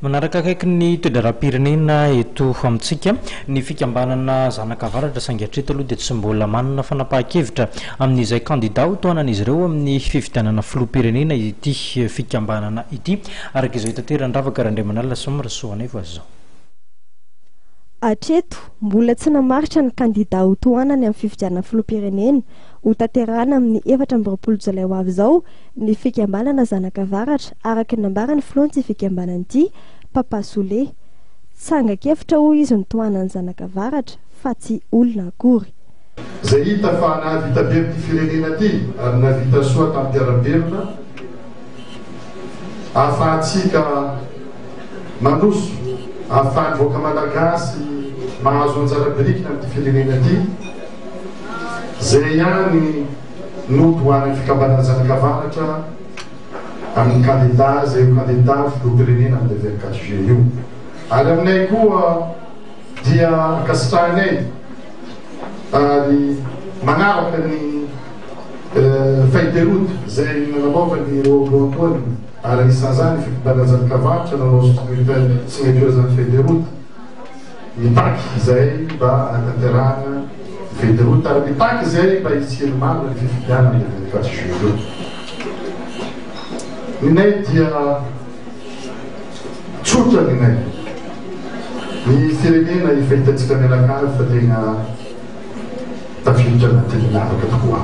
Manaraka akaiky ny toe-draharaham-pirenena eto amintsika ny fikambanana Zanakavaratra saingy hatreto aloha dia tsy mbola manana fanapahan-kevitra amin'izay kandida ho tohanan'izy ireo amin'ny fifidianana filoham-pirenena ity fikambanana ity, araka izao itateran'i Ravaka Randriamanalina sy Rasoanaivo azy izao. Hatreto, mbola tsy namaritra ny kandida ho tohanany amin'ny fifidianana filoham-pirenena hotanterahina amin'ny 24 jolay ho avy izao ny fikambanana Zanakavaratra, araka ny nambaran'ny filohan'ity fikambanana ity, Papa Soulé. Tsangan-kevitra hoy izy no tohanan'ny Zanakavaratra fa tsy olona akory. Izay hita fa nahavita be amin'ity firenena ity ary nahavita soa tamin'ny mpiara-belona ahafahantsika mandroso, ahafahan'ny vahoaka malagasy mahazo anjara birikiny amin'ity firenena ity. Izay ihany no tohanan'ny fikambanana Zanakavaratra amin'ny kandida izay ho kandida filoham-pirenena amin'ny 24 juillet io. Ary aminay koa dia ankasitrahanay ary manaraka ny feuille de route izay nananaovany ireo Antoine ary anisan'izany ny fikambanana Zanakavaratra nanao signature izany feuille de route. Mitaky izay mba hanatanterahana ny feuille de route ary mitaky izay mba hisian'ny marina ny fifidianana le 24 juillet eo. Ny nay dia tsotra ny nay. Ny firenena efa hitantsika mianakavy fa tena tafiditra anatin'ny lavaka tokoa.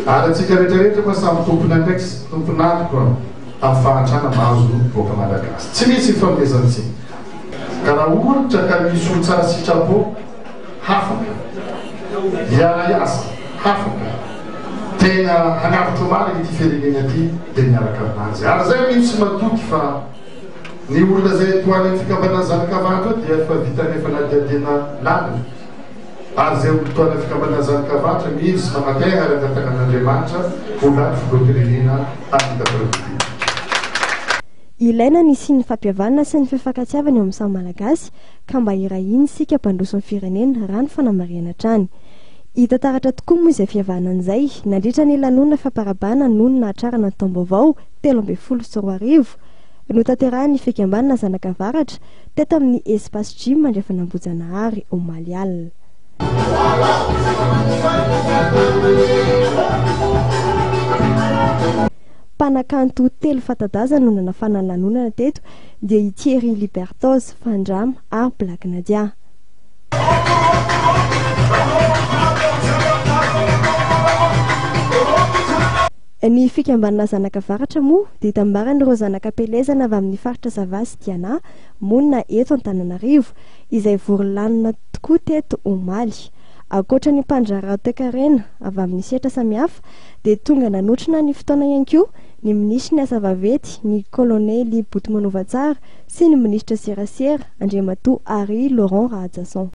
Ary antsika rehetrarehetra moa samy tompon'andraikitra, tompon'antoka amin'ny fahantrana mahazo vahoaka malagasy. Tsy misy ifanomezan-tsiny. Ka raha ohatra ka misy olo tsara sitrapo hafaka hiara-hiasa, hafaka tena hanavotra marina ity firenena ity dia miaraka aminazy. Ary zay mino sy matoky fa ny olona zay tohanan'ny fikambanana Zanakavahatra eo dia efa vitan'ny fanadihadiana lalina. Ary izay ho tohanan'ny fikambanana Zanakavahatra mino sy manantena ary angataka an'Andriamanitra ho lany filoham-pirenena amin'ny 88. Ilaina ny hisian'ny fampihavanana sy ny fifankatiavana eo amin'ny samy Malagasy ka mba hiray hina isika hampandroso ny firenena, raha ny fanamarihana hatrany. Hita taratra tokoa moa izay fihavanana izay nandritra ny lanonana fampiarahabana noho ny nahatrarana ny taom-baovao 2013 notanterahin'ny fikambanana Zanakavaratra teto amin'ny Espace Gym Andrefan'Ambohijanahary omaly alina. Mpanakanto telo fanta-daza no nanafana ny lanonana teto dia i Thierry Libertoz, Fandrama ary Black Nadia. Ny fikambanana Zanakavaratra moa dia itambaran'ireo zanak'Ampielezana avy amin'ny faritra Sava sy Diana monina eto Antananarivo, izay vory lanona tokoa teto omaly. Ankoatra ny mpandraharaha toekarena avy amin'ny sehatra samihafa dia tonga nanotrona ny fotoana ihany koa ny minisitry ny asa vaventy, ny kolonely Botomanova Tsara sy ny minisitra serasera, Andriamatoa Harry Laurent Rahajason.